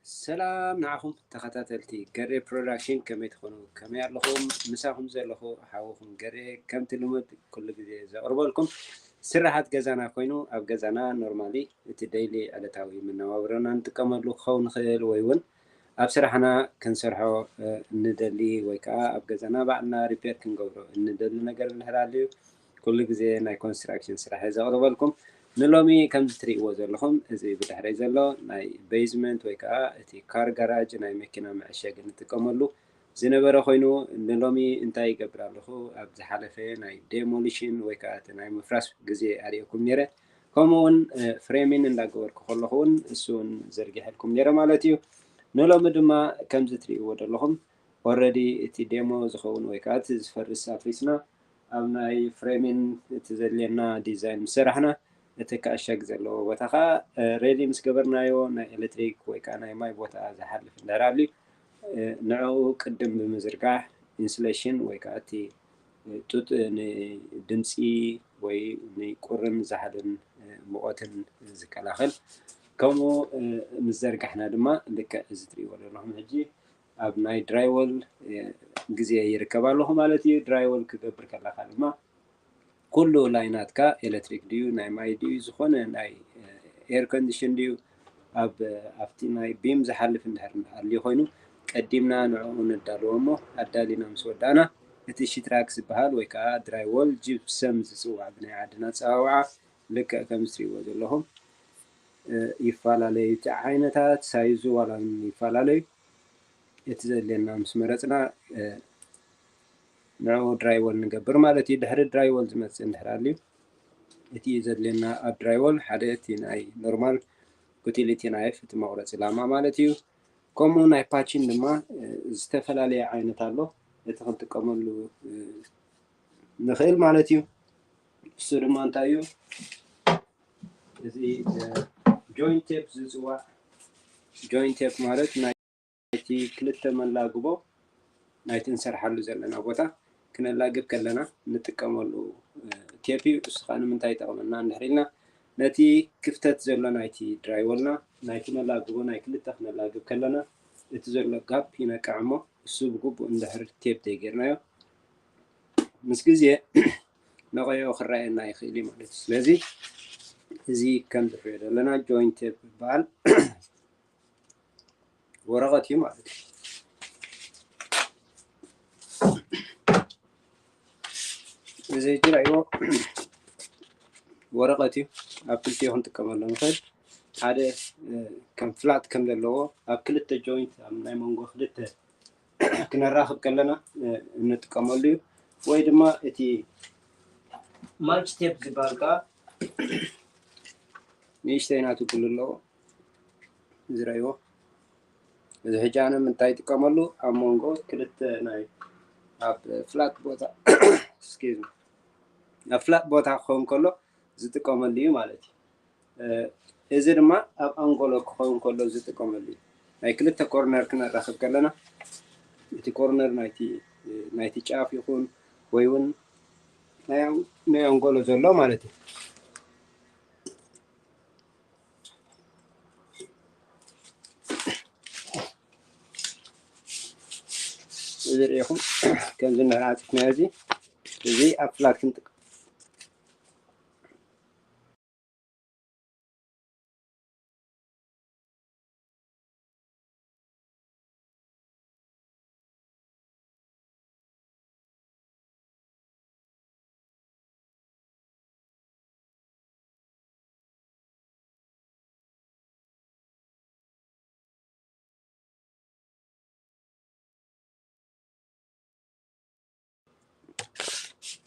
ሰላም ንዓኹም ተኸታተልቲ ገሬ ፕሮዳክሽን፣ ከመይ ትኾኑ? ከመይ ኣለኹም? ምሳኹም ዘለኹ ሓውኹም ገሬ፣ ከምቲ ልሙድ ኩሉ ግዜ ዘቕርበልኩም ስራሓት ገዛና ኮይኑ፣ ኣብ ገዛና ኖርማሊ እቲ ደይሊ ዕለታዊ መነባብሮና ንጥቀመሉ ክኸውን ይኽእል፣ ወይ እውን ኣብ ስራሕና ክንሰርሖ፣ እ፣ እንደሊ ወይ ከዓ ኣብ ገዛና ባዕልና ሪፔር ክንገብሮ እንደሊ ነገር እንድሕር ኣልዩ፣ ኩሉ ግዜ ናይ ኮንስትራክሽን ስራሕ እየ ዘቕርበልኩም። ንሎሚ ከምዚ ትርእይዎ ዘለኹም፣ እዚ ብድሕረይ ዘሎ ናይ ቤዝመንት ወይ ከዓ እቲ ካር ጋራጅ ናይ መኪና መዐሸጊ ንጥቀመሉ ዝነበረ ኮይኑ፣ ንሎሚ እንታይ ይገብር ኣለኹ? ኣብ ዝሓለፈ ናይ ዴሞሊሽን ወይ ከዓ እቲ ናይ ምፍራስ ግዜ ኣርእየኩም ነይረ። ከምኡ እውን፣ እ፣ ፍሬሚን እንዳገበርኩ ከለኹ እውን እሱ እውን ዘርጊሐልኩም ነይረ ማለት እዩ። ንሎሚ ድማ ከምዚ ትርእይዎ ዘለኹም ኦልሬዲ እቲ ዴሞ ዝኸውን ወይ ከዓ እቲ ዝፈርስ ኣፍሪስና ኣብ ናይ ፍሬሚን እቲ ዘድልየና ዲዛይን ምስ ሰራሕና፣ እቲ ክዕሸግ ዘለዎ ቦታ ከዓ፣ እ፣ ሬዲ ምስ ገበርናዮ ናይ ኤሌክትሪክ ወይ ከዓ ናይ ማይ ቦታ ዝሓልፍ እንድሕር ኣልዩ፣ እ፣ ንዕኡ ቅድም ብምዝርጋሕ ኢንሱሌሽን ወይ ከዓ እቲ ጡጥ ንድምፂ ወይ ንቁርን ዛሕልን፣ እ፣ ሙቐትን ዝከላኸል ከምኡ፣ እ፣ ምስ ዘርጋሕና ድማ ልክዕ እዚ ትርእይዎ ዘለኹም ሕጂ ኣብ ናይ ድራይወል፣ እ፣ ግዜ ይርከብ ኣለኹ ማለት እዩ። ድራይወል ክገብር ከለኻ ድማ ኩሉ ላይናትካ ኤሌክትሪክ ድዩ፣ ናይ ማይ ድዩ፣ ዝኾነ ናይ፣ እ፣ ኤር ኮንዲሽን ድዩ፣ ኣብ፣ ኣብቲ ናይ ቢም ዝሓልፍ እንድሕር ኣልዩ ኮይኑ፣ ቀዲምና ንዕኡ ነዳልዎ እሞ፣ ኣዳሊና ምስ ወዳእና፣ እቲ ሺትራክ ዝበሃል ወይ ከዓ ድራይወል ጂፕሰም ዝጽዋዕ ብናይ ዓድና ኣጸዋውዓ፣ ልክዕ ከም እትርእይዎ ዘለኹም፣ እ፣ ይፈላለዩ። እቲ ዓይነታት፣ ሳይዙ ዋላ እውን ይፈላለዩ። እቲ ዘድልየና ምስ መረጽና፣ እ፣ ንዕኡ ድራይወል ንገብር ማለት እዩ። ድሕሪ ድራይወል ዝመጽእ እንድሕር ኣልዩ፣ እቲ ዘድልየና ኣብ ድራይወል ሓደ እቲ ናይ ኖርማል ዩቲሊቲ ናይፍ፣ እቲ መቑረጺ ላማ ማለት እዩ። ከምኡ ናይ ፓችን ድማ፣ እ፣ ዝተፈላለየ ዓይነት ኣሎ። እቲ ክንጥቀመሉ፣ እ፣ ንኽእል ማለት እዩ። እሱ ድማ እንታይ እዩ? እዚ፣ እ፣ ጆይንት ቴፕ ዝጽዋዕ፣ ጆይንት ቴፕ ማለት ናይ ናይቲ ክልተ መላግቦ ናይቲ እንሰርሓሉ ዘለና ቦታ ክነላግብ ከለና እንጥቀመሉ፣ እ፣ ቴፕ እዩ። እሱ ከዓ ንምንታይ ይጠቕመና እንድሕር ኢልና፣ ነቲ ክፍተት ዘሎ ናይቲ ድራይወልና፣ ናይቲ መላግቦ ናይ ክልተ ክነላግብ ከለና፣ እቲ ዘሎ ጋፕ ይነቅዕ እሞ፣ እሱ ብግቡእ እንድሕር ቴፕ ዘይጌርናዮ፣ ምስ ግዜ ነቐዮ ክረኣየና ይኽእል እዩ ማለት እዩ። ስለዚ እዚ ከም ዝሪኦ ዘለና ጆይንት ቴፕ ይበሃል። ወረቐት እዩ ማለት እዩ። እዚ ሕጂ ርኣይዎ ወረቐት እዩ። ኣብ ክልቲኡ ክንጥቀመሉ ንኽእል። ሓደ፣ እ፣ ከም ፍላት ከም ዘለዎ ኣብ ክልተ ጆይንት፣ ኣብ ናይ መንጎ ክልተ ክነራኽብ ከለና፣ እ፣ እንጥቀመሉ እዩ። ወይ ድማ እቲ ማች ቴፕ ዝበሃል ከዓ ንእሽተይ ናቱ ክልል ኣለዎ። ዝረእይዎ። እዚ ሕጂ ኣነ ምንታይ ይጥቀመሉ? ኣብ መንጎ ክልተ ናይ፣ ኣብ ፍላት ቦታ፣ excuse me፣ ኣብ ፍላት ቦታ ክኸውን ከሎ ዝጥቀመሉ እዩ ማለት እዩ። እ፣ እዚ ድማ ኣብ ኣንጎሎ ክኸውን ከሎ ዝጥቀመሉ እዩ። ናይ ክልተ ኮርነር ክነራኽብ ከለና፣ እቲ ኮርነር ናይቲ፣ ናይቲ ጫፍ ይኹን ወይ እውን ናይ ኣን-፣ ናይ ኣንጎሎ ዘሎ ማለት እዩ። እዚ ርኢኹም ከምዚ እንድሕር ዓፂፍናዮ፣ እዚ፣ እዚ ኣብ ፍላት ክንጥቀ-፣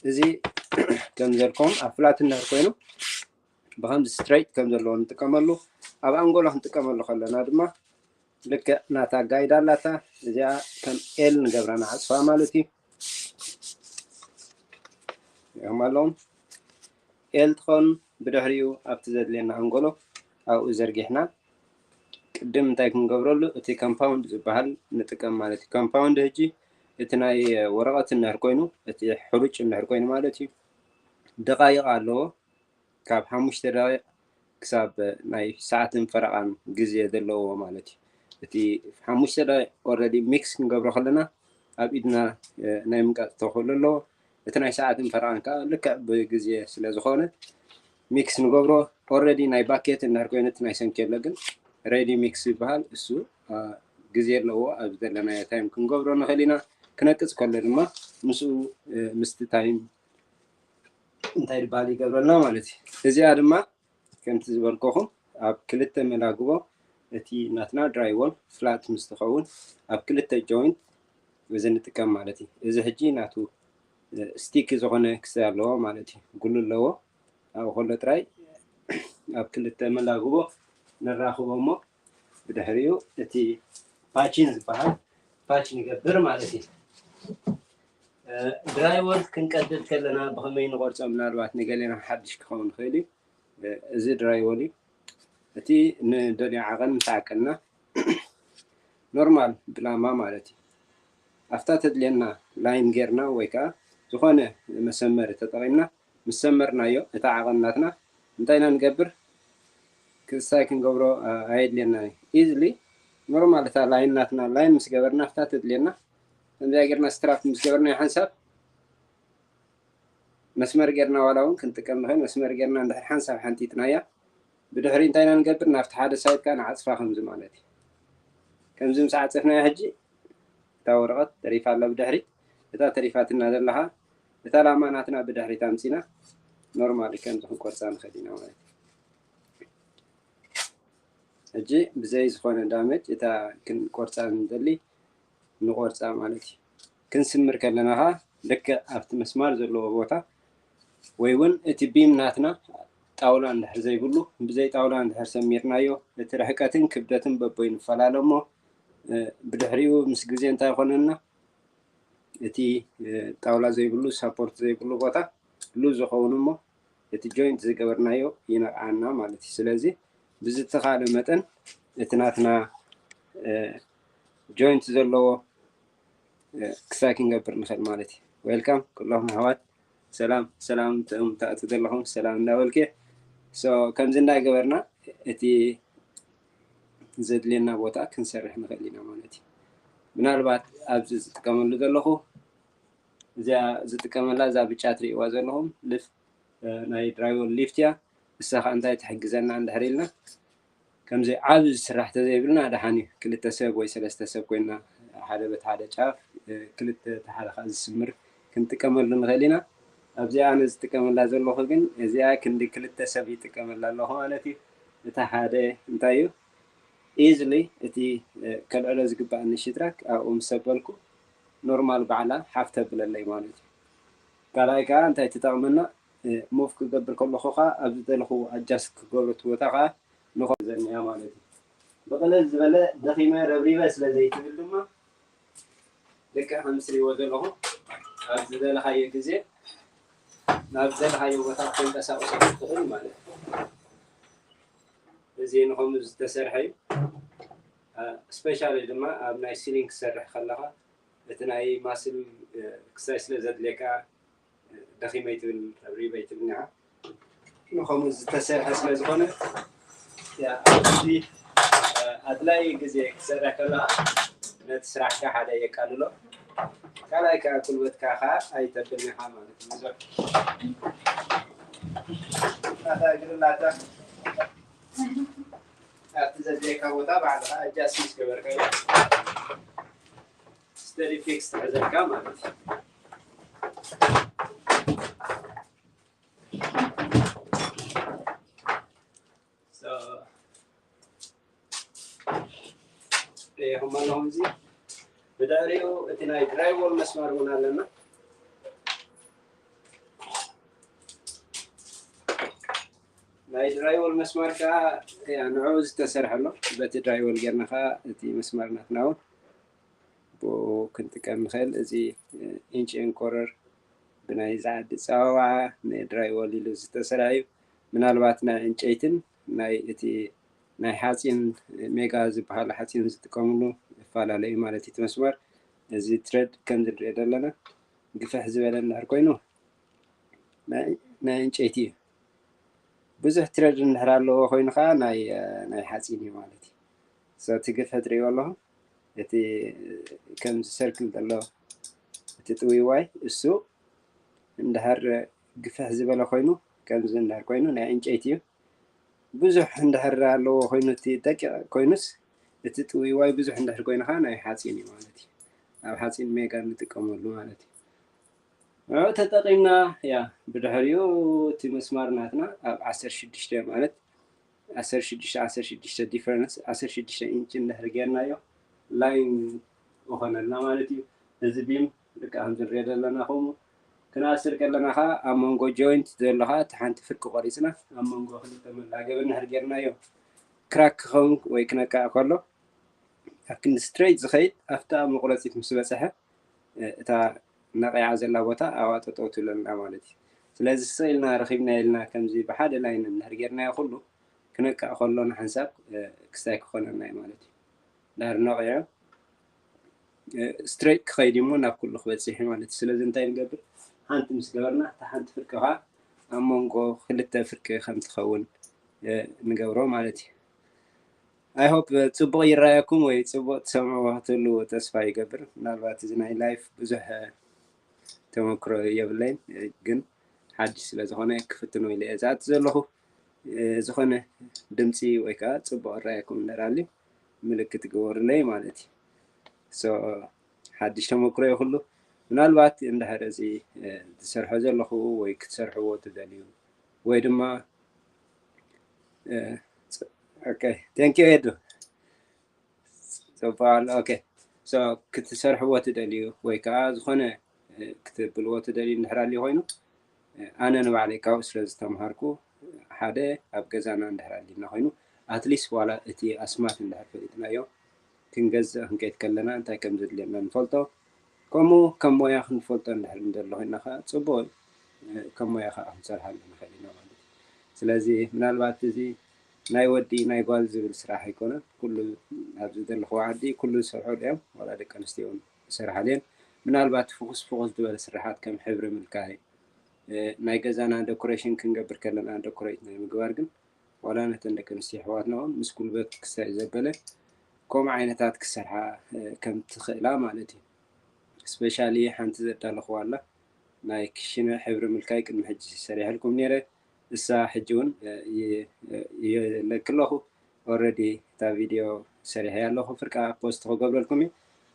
እዚ ከም ዘልኩም ኣብ ፍላት እንድሕር ኮይኑ ብኸምዚ ስትሬት ከም ዘለዎ ንጥቀመሉ። ኣብ ኣንጎሎ ክንጥቀመሉ ከለና ድማ ልክዕ ናታ ጋይድ ኣላታ፣ እዚኣ ከም ኤል ንገብራ ንዓጽፋ ማለት እዩ። ሪኦም ኣለኹም። ኤል ትኾን ብድሕሪኡ ኣብቲ ዘድልየና ኣንጎሎ ኣብኡ ዘርጊሕና ቅድም እንታይ ክንገብረሉ፣ እቲ ኮምፓውንድ ዝበሃል ንጥቀም ማለት እዩ። ኮምፓውንድ ሕጂ እቲ ናይ ወረቐት እንድሕር ኮይኑ፣ እቲ ሕሩጭ እንድሕር ኮይኑ ማለት እዩ፣ ደቓይቕ ኣለዎ። ካብ ሓሙሽተ ደቂቕ ክሳብ ናይ ሰዓትን ፈረቓን ግዜ ዘለዎ ማለት እዩ። እቲ ሓሙሽተ ዳይ ኦረዲ ሚክስ ክንገብሮ ከለና ኣብ ኢድና ናይ ምንቃፅ ተኽእሎ ኣለዎ። እቲ ናይ ሰዓትን ፈረቓን ከዓ ልክዕ ብግዜ ስለ ዝኾነ ሚክስ ንገብሮ። ኦረዲ ናይ ባኬት እንድሕር ኮይኑ እቲ ናይ ሰንኬሎ ግን ሬዲ ሚክስ ይበሃል። እሱ ግዜ ኣለዎ። ኣብ ዘለናዮ ታይም ክንገብሮ ንኽእል ኢና። ክነቅፅ ከሎ ድማ ምስኡ ምስቲ ታይም እንታይ ይበሃል ይገብረልና ማለት እዩ። እዚኣ ድማ ከምቲ ዝበልኩኹም ኣብ ክልተ መላግቦ እቲ ናትና ድራይ ዎል ፍላት ምስ ትኸውን ኣብ ክልተ ጆይንት እዚ ንጥቀም ማለት እዩ። እዚ ሕጂ ናቱ ስቲክ ዝኾነ ክሳይ ኣለዎ ማለት እዩ። ጉሉ ኣለዎ። ኣብኡ ከሎ ጥራይ ኣብ ክልተ መላግቦ ነራኽቦ እሞ ብድሕሪኡ እቲ ፓችን ዝበሃል ፓች ንገብር ማለት እዩ። ድራይ ዎል ክንቀድድ ከለና ብኸመይ ንቆርጾ? ምናልባት ንገሌና ሓድሽ ክኸውን ይኽእል እዩ። እዚ ድራይ ዎል እዩ። እቲ ንደልዮ ዓቐን ምስ ዓቀንና ኖርማል ብላማ ማለት እዩ። ኣብታ ተድልየና ላይን ጌርና ወይ ከዓ ዝኾነ መሰመሪ ተጠቒምና ምስ ሰመርናዮ እታ ዓቐን ናትና እንታይ ኢና ንገብር? ክሳይ ክንገብሮ ኣየድልየና። ኢዝሊ ኖርማል እታ ላይን ናትና ላይን ምስ ገበርና ኣብታ ተድልየና ከምዚኣ ጌርና ስትራፕ ምስ ገበርና ሓንሳብ መስመር ጌርና ዋላ እውን ክንጥቀም ንኽእል መስመር ጌርና እንድሕር ሓንሳብ ሓንቲትናያ ብድሕሪ እንታይ ኢና ንገብር? ናብቲ ሓደ ሳይድ ከዓ ንዓፅፋ ከምዚ ማለት እዩ። ከምዚ ምስ ዓፀፍናያ ሕጂ እታ ወረቐት ተሪፋ ኣላ ብድሕሪት። እታ ተሪፋትና ዘለኻ እታ ላማ ናትና ብድሕሪት ኣምፂና ኖርማሊ ከምዚ ክንቆርፃ ንኽእል ኢና ማለት እዩ። ሕጂ ብዘይ ዝኾነ ዳመጅ እታ ክንቆርፃ ንደሊ ንቆርፃ ማለት እዩ። ክንስምር ከለና ኸዓ ልክዕ ኣብቲ መስማር ዘለዎ ቦታ ወይ እውን እቲ ቢም ናትና ጣውላ እንድሕር ዘይብሉ ብዘይ ጣውላ እንድሕር ሰሚርናዮ እቲ ርሕቀትን ክብደትን በቦይ ንፈላለ እሞ ብድሕሪኡ ምስ ግዜ እንታይ ይኾነና እቲ ጣውላ ዘይብሉ ሳፖርት ዘይብሉ ቦታ ሉዝ ዝኸውን እሞ እቲ ጆይንት ዝገበርናዮ ይነቕዓና ማለት እዩ። ስለዚ ብዝተኻለ መጠን እቲ ናትና ጆይንት ዘለዎ ክሳይ ክንገብር ንኽእል ማለት እዩ። ዌልካም ኩሎም ኣሕዋት ሰላም ሰላም ትእም ተእቱ ዘለኹም ሰላም እንዳበልክ ከምዚ እንዳገበርና እቲ ዘድልየና ቦታ ክንሰርሕ ንኽእል ኢና ማለት እዩ። ምናልባት ኣብዚ ዝጥቀመሉ ዘለኹ እዚኣ ዝጥቀመላ እዛ ብጫ ትርእይዋ ዘለኹም ልፍ ናይ ድራይቨር ሊፍት እያ። እሳ ከዓ እንታይ ትሕግዘና እንድሕር ኢልና ከምዚ ዓብ ዝስራሕ ተዘይብልና ደሓን እዩ። ክልተ ሰብ ወይ ሰለስተ ሰብ ኮይና ሓደ በት ሓደ ጫፍ ክልተ ተሓደ ከዓ ዝስምር ክንጥቀመሉ ንኽእል ኢና። ኣብዚኣ ኣነ ዝጥቀመላ ዘለኹ ግን እዚኣ ክንዲ ክልተ ሰብ ይጥቀመላ ኣለኹ ማለት እዩ። እታ ሓደ እንታይ እዩ ኢዝሊ እቲ ከልዕሎ ዝግባኣኒ ሽትራክ ኣብኡ ምስ ሰበልኩ ኖርማል ባዕላ ሓፍ ተብለለይ ማለት እዩ። ካልኣይ ከዓ እንታይ ትጠቕመና ሙቭ ክገብር ከለኹ ከዓ ኣብ ዝደለኹ ኣጃስት ክገብሮ እቲ ቦታ ከዓ ንኾ ዘኒያ ማለት እዩ። ብቕልል ዝበለ ደኺመ ረብሪበ ስለ ዘይትብል ድማ ልክዕ ከም ትሪእዎ ዘለኹም ኣብ ዝደለኻዮ ግዜ ናብ ዝደለኻዮ ቦታ ክትንቀሳቀሰሉ ትኽእል ማለት እዩ። እዚ ንኸምኡ ዝተሰርሐ እዩ። ስፔሻሊ ድማ ኣብ ናይ ሲሊንግ ክሰርሕ ከለኻ እቲ ናይ ማስል ክሳይ ስለ ዘድልየካ ደኺመ ኣይትብል ረብሪበ ኣይትብል ኒዓ ንኸምኡ ዝተሰርሐ ስለ ዝኾነ ኣብዚ ኣድላይ ግዜ ክሰርሕ ከለኻ ነቲ ስራሕካ ሓደ የቃልሎ ካልኣይ ከዓ ጉልበትካ ከዓ ኣይተብል ኒኻ ማለት እዩ ብዙሕ ናታ እግሪ ናታ ኣብቲ ዘድልየካ ቦታ ባዕልኻ ኣጃስት ምስ ገበርካዮ ስተዲ ፊክስ ትሕዘልካ ማለት እዩ። ሪኢኹም ኣለኹም እዚ ብድሕሪኡ እቲ ናይ ድራይቦል መስመር እውን ኣለና። ናይ ድራይቦል መስመር ከዓ ንዕኡ ዝተሰርሐ ኣሎ። በቲ ድራይቦል ጌርና ከዓ እቲ መስመር ናትና እውን ብኡ ክንጥቀም ንኽእል። እዚ ኢንች ኤንኮረር ብናይ ዝዓዲ ኣፀዋውዓ ንድራይ ወል ኢሉ ዝተሰርሐ እዩ። ምናልባት ናይ ዕንጨይትን ናይ እቲ ናይ ሓፂን ሜጋ ዝበሃል ሓፂን ዝጥቀምሉ ይፈላለ እዩ ማለት እዩ እቲ መስመር። እዚ ትረድ ከም ዝንሪኦ ዘለና ግፍሕ ዝበለ እንድሕር ኮይኑ ናይ ዕንጨይቲ እዩ። ብዙሕ ትረድ እንድሕር ኣለዎ ኮይኑ ከዓ ናይ ሓፂን እዩ ማለት እዩ። So እቲ ግፍሕ ትሪእዎ ኣለኹም፣ እቲ ከምዚ ሰርክል ዘሎ እቲ ጥውይዋይ እሱ እንድሕር ግፍሕ ዝበለ ኮይኑ፣ ከምዚ እንድሕር ኮይኑ ናይ ዕንጨይቲ እዩ። ብዙሕ እንድሕር ኣለዎ ኮይኑ፣ እቲ ደቂቕ ኮይኑስ፣ እቲ ጥውይዋይ ብዙሕ እንድሕር ኮይኑ ከዓ ናይ ሓፂን እዩ ማለት እዩ። ኣብ ሓፂን ሜጋ እንጥቀመሉ ማለት እዩ። ንዕኡ ተጠቒምና፣ ያ፣ ብድሕሪኡ እቲ መስማር ናትና ኣብ ዓሰርተ ሽዱሽተ ማለት ዓሰርተ ሽዱሽተ ዓሰርተ ሽዱሽተ ዲፈረንስ ዓሰርተ ሽዱሽተ ኢንች እንድሕር ጌርናዮ፣ ላይን ይኾነልና ማለት እዩ። እዚ ቢም ልክዕ ከምዚ ንሪኦ ዘለና ከምኡ ክንኣስር ከለና ኸዓ ኣብ መንጎ ጆይንት ዘሎ ኸዓ እቲ ሓንቲ ፍርቂ ቆሪፅና ኣብ መንጎ ክልተ መላገቢ እንድሕር ጌርናዮ ክራክ ክኸውን ወይ ክነቅዕ ከሎ ኣብ ክንዲ ስትሬት ዝኸይድ ኣብታ መቁረፂት ምስ በፅሐ እታ ነቒዓ ዘላ ቦታ ኣብኣ ጠጠው ትብለልና ማለት እዩ። ስለዚ ስቕ ኢልና ረኺብና ኢልና ከምዚ ብሓደ ላይን እንድሕር ጌርናዮ ኩሉ ክነቅዕ ከሎ ንሓንሳብ ክስታይ ክኾነና እዩ ማለት እዩ። ድሕሪ ነቒዑ ስትሬት ክኸይድ እሞ ናብ ኩሉ ክበፅሕ እዩ ማለት እዩ። ስለዚ እንታይ ንገብር? ሓንቲ ምስ ገበርና እታ ሓንቲ ፍርቂ ከዓ ኣብ መንጎ ክልተ ፍርቂ ከም ትኸውን ንገብሮ ማለት እዩ። I hope ፅቡቕ ይረኣየኩም ወይ ፅቡቕ ትሰምዕዎ ክትህልዉ ተስፋ ይገብር። ምናልባት እዚ ናይ ላይፍ ብዙሕ ተመክሮ የብለይን፣ ግን ሓድሽ ስለ ዝኾነ ክፍትኖ ኢለ እየ ዝኣቱ ዘለኹ። ዝኾነ ድምፂ ወይ ከዓ ፅቡቕ ይረኣየኩም እንድሕር ኣልዩ ምልክት ግበሩለይ ማለት እዩ። So ሓድሽ ተመክሮ ይኹሉ ምናልባት እንድሕር እዚ ዝሰርሖ ዘለኹ ወይ ክትሰርሕዎ ትደልዩ ወይ ድማ okay thank you ኤዱ። ፅቡቅ ኣሎ። Okay so ክትሰርሕዎ ትደልዩ ወይ ከዓ ዝኾነ ክትብልዎ ትደልዩ እንድሕር ኣልዩ ኮይኑ ኣነ ንባዕለይ ካብኡ ስለ ዝተምሃርኩ ሓደ ኣብ ገዛና እንድሕር ኣሊና ኮይኑ ኣትሊስት ዋላ እቲ ኣስማት እንድሕር ፈሊጥናዮ ክንገዝእ ክንከይድ ከለና እንታይ ከም ዘድልየና ንፈልጦ። ከምኡ ከም ሞያ ክንፈልጦ እንድሕር እንደሎ ኮይና ከዓ ፅቡቅ እዩ። ከም ሞያ ከዓ ክንሰርሓሉ ንኽእል ኢና ማለት እዩ። ስለዚ ምናልባት እዚ ናይ ወዲ ናይ ጓል ዝብል ስራሕ ኣይኮነን። ኩሉ ኣብዚ ዘለኹዎ ዓዲ ኩሉ ዝሰርሑ እዮም። ዋላ ደቂ ኣንስትዮ እውን ይሰርሓሉ እየን። ምናልባት ፍኹስ ፍኹስ ዝበለ ስራሓት ከም ሕብሪ ምልካይ ናይ ገዛና ደኮሬሽን ክንገብር ከለና ደኮሬት ናይ ምግባር ግን ዋላ ነተን ደቂ ኣንስትዮ ኣሕዋትና እውን ምስ ጉልበት ክሳይ ዘበለ ከምኡ ዓይነታት ክሰርሓ ከም ትኽእላ ማለት እዩ። ስፔሻሊ ሓንቲ ዘዳለኽዋ ኣላ ናይ ክሽነ ሕብሪ ምልካይ ቅድሚ ሕጂ ሰሪሐልኩም ነይረ። እሳ ሕጂ እውን የለክ ኣለኹ። ኦረዲ እታ ቪድዮ ሰሪሐ ኣለኹ ፍርቃ ፖስት ክገብረልኩም እዩ።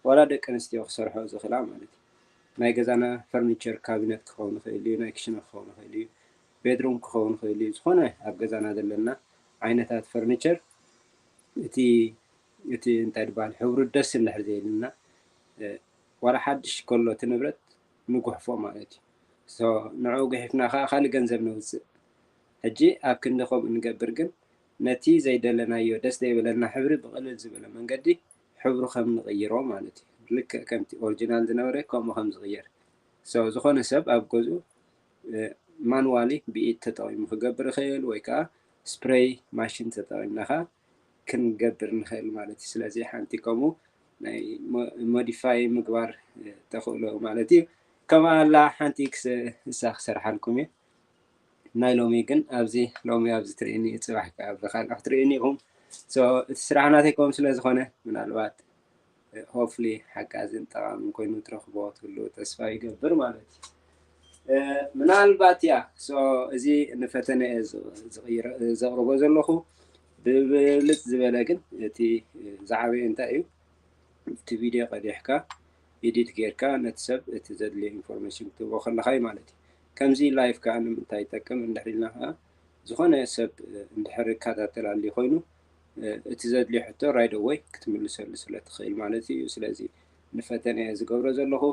ዋላ ደቂ ኣንስትዮ ክሰርሖ ዝኽእላ ማለት እዩ። ናይ ገዛና ፈርኒቸር ካቢነት ክኸውን ይኽእል እዩ፣ ናይ ክሽነ ክኸውን ይኽእል እዩ፣ ቤድሩም ክኸውን ይኽእል እዩ። ዝኾነ ኣብ ገዛና ዘለና ዓይነታት ፈርኒቸር እቲ እቲ እንታይ ዝበሃል ሕብሩ ደስ እንድሕር ዘይልና ዋላ ሓድሽ ከሎ እቲ ንብረት ንጉሕፎ ማለት እዩ። ንዕኡ ጉሒፍና ከዓ ካልእ ገንዘብ ነውፅእ። ሕጂ ኣብ ክንዲ ከምኡ ንገብር ግን ነቲ ዘይደለናዮ ደስ ዘይብለና ሕብሪ ብቕልል ዝበለ መንገዲ ሕብሩ ከም ንቕይሮ ማለት እዩ። ልክዕ ከምቲ ኦሪጂናል ዝነበረ ከምኡ ከም ዝቕየር። So ዝኾነ ሰብ ኣብ ገዝኡ ማኑዋሊ ብኢድ ተጠቒሙ ክገብር ይኽእል ወይ ከዓ ስፕሬይ ማሽን ተጠቒምና ከዓ ክንገብር ንኽእል ማለት እዩ። ስለዚ ሓንቲ ከምኡ ናይ ሞዲፋይ ምግባር ተኽእሎ ማለት እዩ። ከምኣ ኣላ ሓንቲ እሳ ክሰርሓልኩም እየ። ናይ ሎሚ ግን ኣብዚ ሎሚ ኣብዚ ትርእኒ እዩ፣ ፅባሕ ከዓ ብካልእ ክትርእኒ ኢኹም። እቲ ስራሕ ናተይ ከምኡ ስለ ዝኾነ ምናልባት ሆፕሊ ሓጋዝን ጠቓምን ኮይኑ ትረኽቦ ትህሉ ተስፋ ይገብር ማለት እዩ። ምናልባት ያ እዚ ንፈተነ እየ ዘቕርቦ ዘለኹ። ብብልፅ ዝበለ ግን እቲ ዝዓበየ እንታይ እዩ? እቲ ቪድዮ ቀዲሕካ ኤዲት ጌርካ ነቲ ሰብ እቲ ዘድልዮ ኢንፎርሜሽን ክትህቦ ከለኻ እዩ ማለት እዩ። ከምዚ ላይፍ ከዓ ንምንታይ ይጠቅም እንድሕር ኢልና ከዓ ዝኾነ ሰብ እንድሕር ይከታተል ኣልዩ ኮይኑ እቲ ዘድልዮ ሕቶ right away ክትምልሰሉ ስለ ትኽእል ማለት እዩ። ስለዚ ንፈተነ እየ ዝገብሮ ዘለኹ።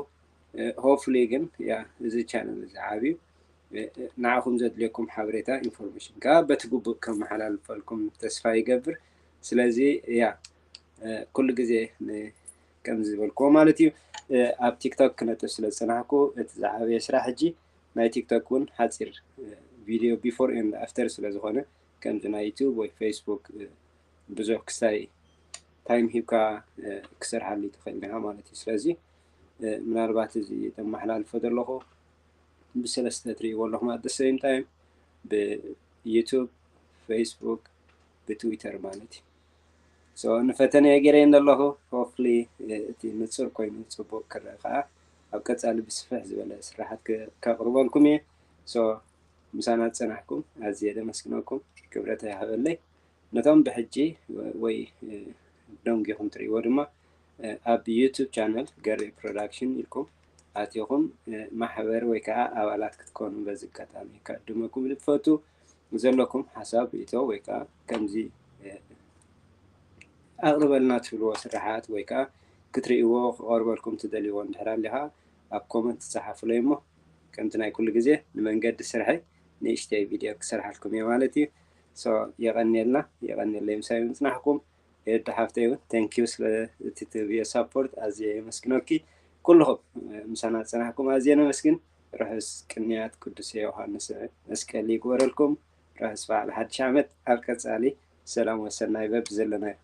ሆፕፉሊ ግን ያ እዚ ቻነል እዚ ዓብዩ ንዓኹም ዘድልየኩም ሓበሬታ ኢንፎርሜሽን ከዓ በቲ ግቡእ ከመሓላልፈልኩም ተስፋ ይገብር። ስለዚ ያ ኩሉ ግዜ ከም ዝበልክዎ ማለት እዩ ኣብ ቲክቶክ ክነጥፍ ስለ ዝፀናሕኩ እቲ ዝዓበየ ስራሕ ሕጂ ናይ ቲክቶክ እውን ሓፂር ቪድዮ ቢፎር ኤንድ ኣፍተር ስለ ዝኾነ ከምዚ ናይ ዩቱብ ወይ ፌስቡክ ብዙሕ ክስታይ ታይም ሂብካ ክሰርሓሉ ትኽእል ኢኻ ማለት እዩ። ስለዚ ምናልባት እዚ ተመሓላልፎ ዘለኹ ብሰለስተ ትርእይዎ ኣለኹም at the same time ብዩቱብ፣ ፌስቡክ፣ ብትዊተር ማለት እዩ። So ንፈተነ ገይረ ኣለኹ። Hopefully እቲ ንጹር ኮይኑ ጽቡቕ ክረአ ከዓ ኣብ ቀጻሊ ብስፍሕ ዝበለ ስራሓት ከ- ከቕርበልኩም እየ። So ምሳና ዝጸናሕኩም ኣዝየ ደመስግነኩም፣ ክብረት ይሃበለይ። ነቶም ብሕጂ ወይ ደንጊኹም ትርእይዎ ድማ ኣብ YouTube ቻነል ገሬ ፕሮዳክሽን ኢልኩም ኣቲኹም ማሕበር ወይ ከዓ ኣባላት ክትኮኑ በዚ ኣጋጣሚ ከዕድመኩም ዝፈቱ። ዘለኩም ሓሳብ ርእቶ ወይ ከዓ ከምዚ ኣቕርበልና ትብልዎ ስራሓት ወይ ከዓ ክትርእይዎ ክቐርበልኩም ትደልይዎ እንድሕር ኣሊኻ ኣብ ኮመንት ትፀሓፉለይ እሞ ከምቲ ናይ ኩሉ ግዜ ንመንገዲ ስርሐይ ንእሽተይ ቪድዮ ክሰርሓልኩም እየ ማለት እዩ። So የቐንየልና፣ የቐንየለይ ምሳይ ምፅናሕኩም። ኤዱ ሓፍተይ እውን thank you ስለ እቲ ትህብዮ ሳፖርት ኣዝየ የመስግነኪ። ኩልኹም ምሳና ዝፀናሕኩም ኣዝየ ነመስግን። ርሑስ ቅንያት ቅዱስ ዮሃንስ መስቀል ይግበረልኩም። ርሑስ በዓል ሓድሽ ዓመት። ኣብ ቀፃሊ ሰላም ወሰናይ በብዘለናዮ።